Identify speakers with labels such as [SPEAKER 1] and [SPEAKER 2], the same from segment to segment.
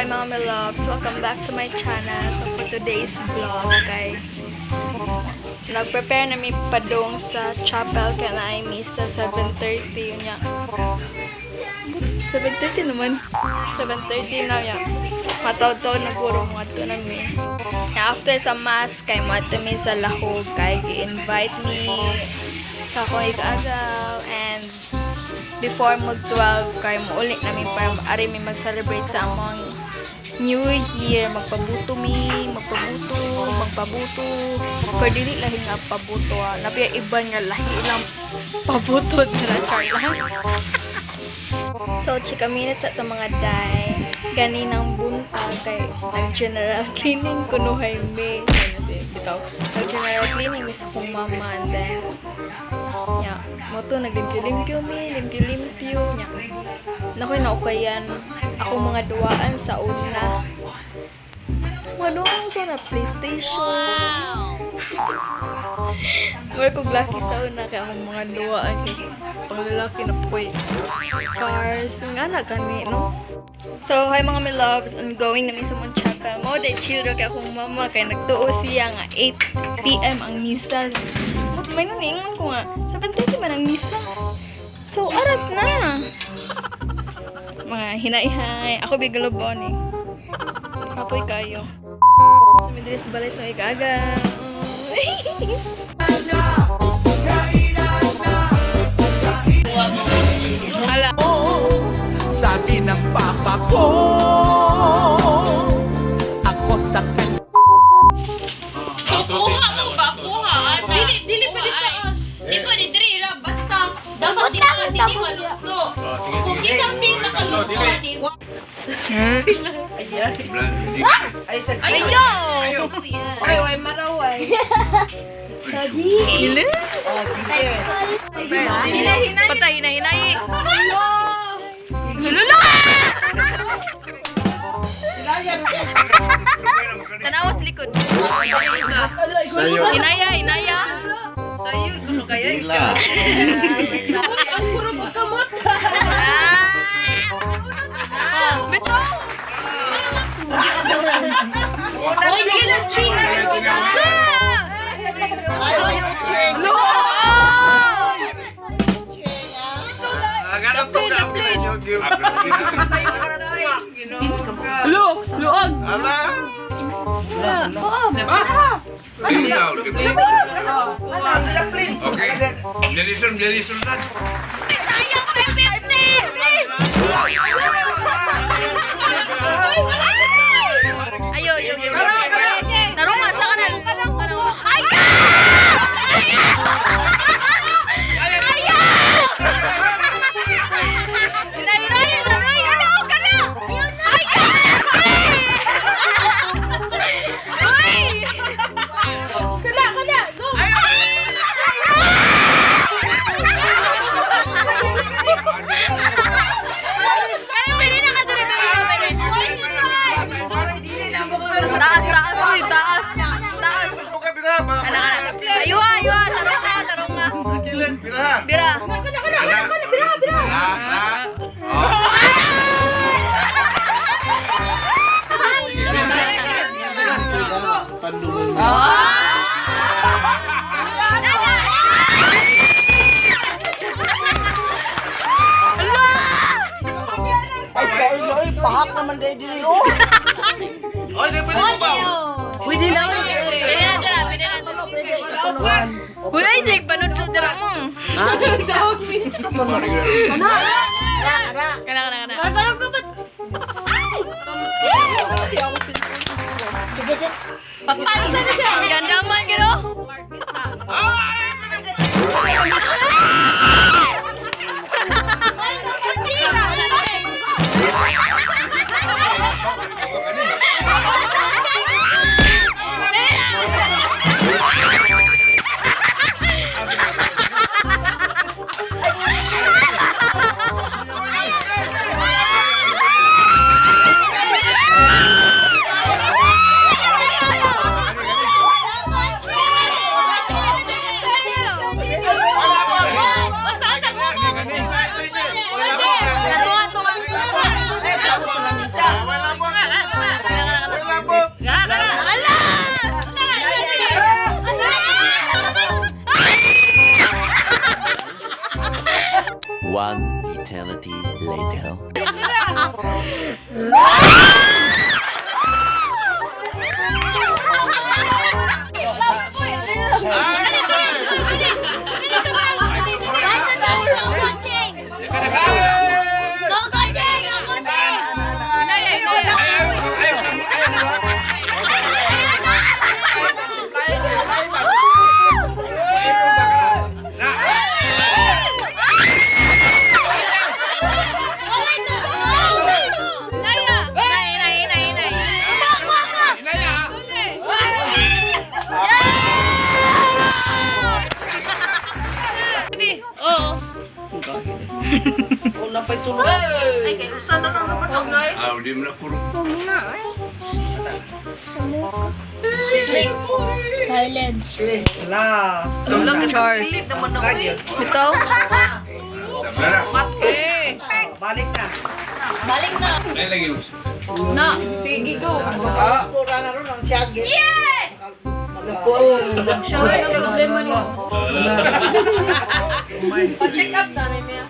[SPEAKER 1] Hi, mga my loves! Welcome back to my channel. So for today's vlog, guys, nag-prepare na mi padung sa chapel kay naay misa 7:30 yun niya. 7:30 naman. 7:30 na ya. Matawd-tawd na guro mo ato na mi. After sa mass kay mo ato mi sa lahog kay gi-invite mi sa akong igaagaw and before mag 12 kay mo uli namin para ari mi mag-celebrate sa among New Year. Magpabuto mi, magpabuto, magpabuto, pero dili lahi nga pabuto ah. Napiya iban nga lahi lang pabuto nila, char lang. So chika minutes sa itong mga day ganinang buntag kay nag-general cleaning kunuhay mi. Ano si bitaw, nag-general cleaning mi sa akong mama and then nya mo to naglimpyo-limpyo mi, limpyo-limpyo nya. Nakoy naukayan ako mga duwaan sa una. Mga duwaan sa una, PlayStation. Mura kog lucky sa una kay akong mga duwaan kay panglalaki na poy cars. Nga na kani, no? So, hi mga my loves, ongoing namin sa mong chapel. Mo, day chill kay akong mama kay nagtuo siya nga 8 p.m. ang misa. May naniingon ko nga, 7:30 man ang misa. So, arat na! Mga hinay-hay. Ako bigalobon eh. Kapoy kayo. Kami diri sa balay sa igaga. Hala.
[SPEAKER 2] Sabi ng papa ko, ako sa kanya.
[SPEAKER 3] So kuha mo ba? Kuha ana. Dili dili pwede sa Di pwede diri ra basta dapat di pa di malusto. Kung isang team nakalusto ani. Ayo.
[SPEAKER 4] Ay, way maraway.
[SPEAKER 1] Hili?
[SPEAKER 4] Hinay,
[SPEAKER 1] Patay, hinay, hinay. Lula! Tanawa sa likod. Hinaya, hinaya.
[SPEAKER 3] Ang kurog og kamot.
[SPEAKER 1] Ah! Bitaw!
[SPEAKER 3] Oy, sige lang ching.
[SPEAKER 1] Lo, luog.
[SPEAKER 5] Okay. Dalisol, dalisol na.
[SPEAKER 1] Ayo, ayo, ayo. Tarungan sa kanan. Ay! Ayo! Hinay, hinay, hinay. Ano ka na? Ay! Ay!
[SPEAKER 3] Kana kana go.
[SPEAKER 1] Ay, pwede na ka dire, pwede na, pwede. Taas, taas, uy, taas. Taas. Kana, kana. Ayuha, ayuha, tarong nga, tarong nga. Bira.
[SPEAKER 3] Kana kana kana kana bira bira.
[SPEAKER 4] Ay, sorry, sorry. Pahak naman dahil dili. Oh. Pwede na.
[SPEAKER 1] Pwede na, dira, pwede na.
[SPEAKER 4] Katulo, pwede. Katuluan.
[SPEAKER 1] Uy, ay, Jake, panudlo dira mo.
[SPEAKER 4] Katulo.
[SPEAKER 1] Kana, kana, kana.
[SPEAKER 3] Kana ko ba?
[SPEAKER 1] Pagpansa na siya. Ganda man, gino.
[SPEAKER 6] One eternity later.
[SPEAKER 3] Go, kotse! Go, kotse!
[SPEAKER 5] Ayaw, ayaw, ayaw. Na!
[SPEAKER 1] Naya! Nay, nay, nay, nay.
[SPEAKER 5] Inaya!
[SPEAKER 1] Oo.
[SPEAKER 4] Una pa'y tulog.
[SPEAKER 5] Ah, di mo na puro.
[SPEAKER 3] Silence.
[SPEAKER 4] Wala.
[SPEAKER 1] Charles. Bitaw?
[SPEAKER 5] Tabla na.
[SPEAKER 4] Balik na.
[SPEAKER 3] Balik na.
[SPEAKER 5] Ay, lagi.
[SPEAKER 1] Na. Sige, go.
[SPEAKER 4] Makakastura na ron ang siyagin. Yeah!
[SPEAKER 1] Siya ang problema niyo.
[SPEAKER 3] Pa-check up na rin niya.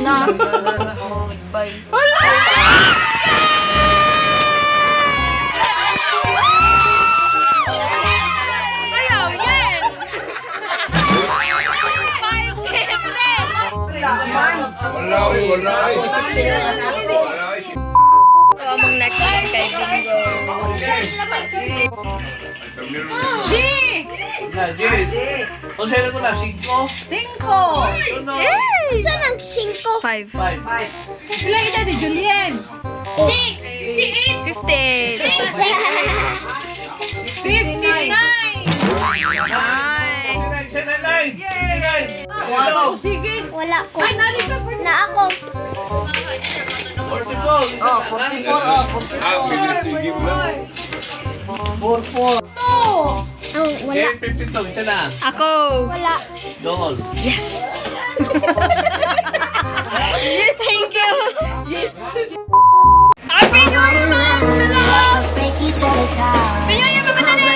[SPEAKER 1] Na. Goodbye. Ayaw, yan!
[SPEAKER 5] Wala, oy, wala, oy. Wala, oy.
[SPEAKER 1] Ito among next one kay Bingo.
[SPEAKER 5] Ay, tabla na.
[SPEAKER 1] G!
[SPEAKER 2] Na, Jade. O sa'yo ko na, 5.
[SPEAKER 1] Cinco! Yay!
[SPEAKER 3] Saan ang 5?
[SPEAKER 1] 5.
[SPEAKER 2] 5.
[SPEAKER 1] Ilan edad ni Julien?
[SPEAKER 3] 6. 8.
[SPEAKER 1] 58.
[SPEAKER 3] 6.
[SPEAKER 1] 59! Ay!
[SPEAKER 2] 9, 9, 9.
[SPEAKER 1] Wow, sige.
[SPEAKER 3] Wala ko. Ay, na ako.
[SPEAKER 2] 44.
[SPEAKER 4] Oh, 44. Oh, 44.
[SPEAKER 5] Ah, bilis, sige mo na.
[SPEAKER 4] 44.
[SPEAKER 3] Oh, wala.
[SPEAKER 2] 10, 52. Isa na.
[SPEAKER 1] Ako!
[SPEAKER 3] Wala.
[SPEAKER 2] Dool.
[SPEAKER 1] Yes! Thank you! Yes! Happy New Year, mga kapatid!
[SPEAKER 7] Let's break each other's hearts.
[SPEAKER 1] Happy New Year, mga kapatid!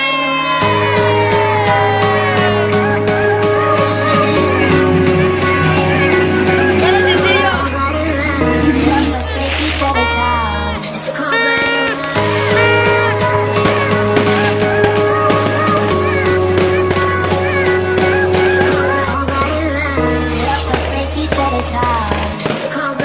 [SPEAKER 7] Let's break each other's hearts. It's a cold blooded love. Let's break each other's hearts. It's a cold